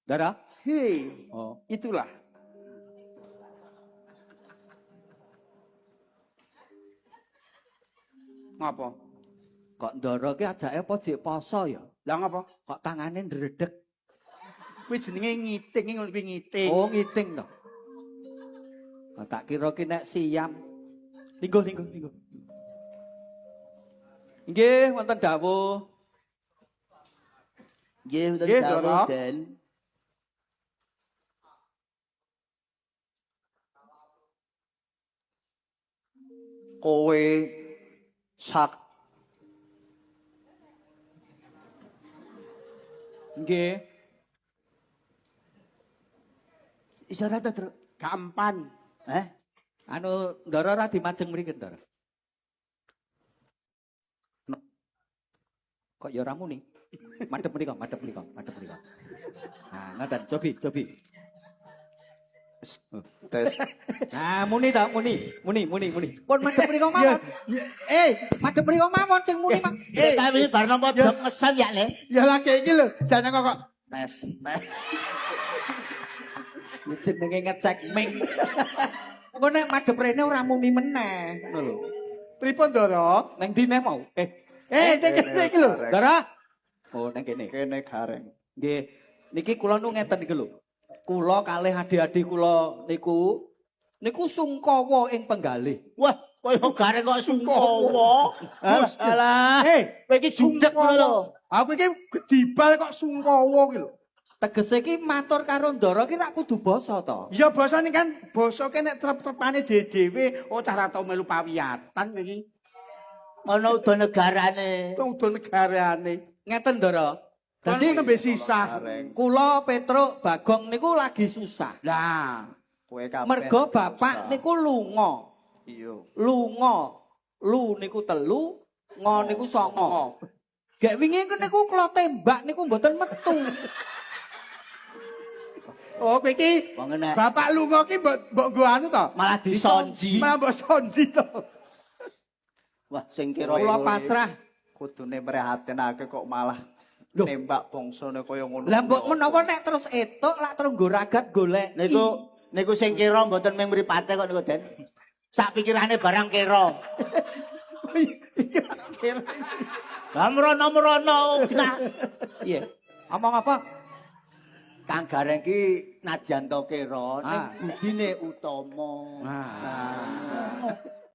Ndara? Hei, Oh. itulah. Ngapa? Kok Ndara ki ajake apa jek poso ya? Lah ngapa? Kok tangane ndredeg? Kuwi jenenge ngiting, ngono kuwi ngiting. Oh, ngiting to. Oh, tak kira ki nek siam. Lingguh, lingguh, lingguh. Nggih, wonten dawuh. Nggih, wonten Nggih, dawuh, Ndara. Den. Kowe sak Nggih. Iso ora to, Tru? Gampan. Eh? Anu Ndara ora dimajeng mriki, Ndara. No. Kok ya ora muni? Madhep mriko, madhep mriko, madhep mriko. Nah, ngoten, cobi, cobi. tes. Nah, muni ta, muni, muni, muni, muni. Pun madhep mriko mawon. Eh, Madhep mriko mawon sing muni mak. Eh, tapi bar nampa jog ngesen ya, Le. ya lagi iki lho, jangan kok kok Tes, tes. Jenenge ngecek ming. Engko nek madhep rene ora muni meneh, ngono lho. pripun Ndara? Neng ndi neh mau? Eh, Eh, iki iki lho. Ndara. Oh, neng kene. Kene gareng. Nggih. Niki kula nu ngeten iki lho. Kula kalih adik-adik kula niku niku sungkawa ing penggalih. Wah, kaya gareng kok sungkawa. Alah, Eh, kowe iki judeg ngono lho. Aku iki gedibal kok sungkawa ki lho. Tegese iki matur karo Ndara ki rak kudu basa to. Ya basane kan basa ki nek trep-trepane dhewe-dhewe, oh cah ra tau melu pawiyatan iki. Ana uda negarane. Kok udah negarane. Ngeten Ndara. Dadi Dadi nembe sisah. Gareng. kula Petruk Bagong niku lagi susah. Lah, Kowe kabeh. Mergo bapak niku lunga. Iya. Lunga. Lu niku telu, ngo niku songo. Gek wingi niku kula tembak niku mboten metu. Oh, kowe iki Wong nek bapak lunga ki mbok mbok nggo anu to? malah disonji. Malah mbok sonji to. Wah, sing kira Kula pasrah. Kudune prihatinake kok malah Loh. nembak bangsane kaya ngono. Lah mbok menawa nek terus etuk lak terus nggo ragat golek. Niku niku sing kira mboten mung mripate kok niku, Den. Sak pikirane barang kira. Iki kira. Lah merono-merono nah. Iya. Omong apa? Kang Gareng ki nadyan to kira ning Ah. budine utama. Nah.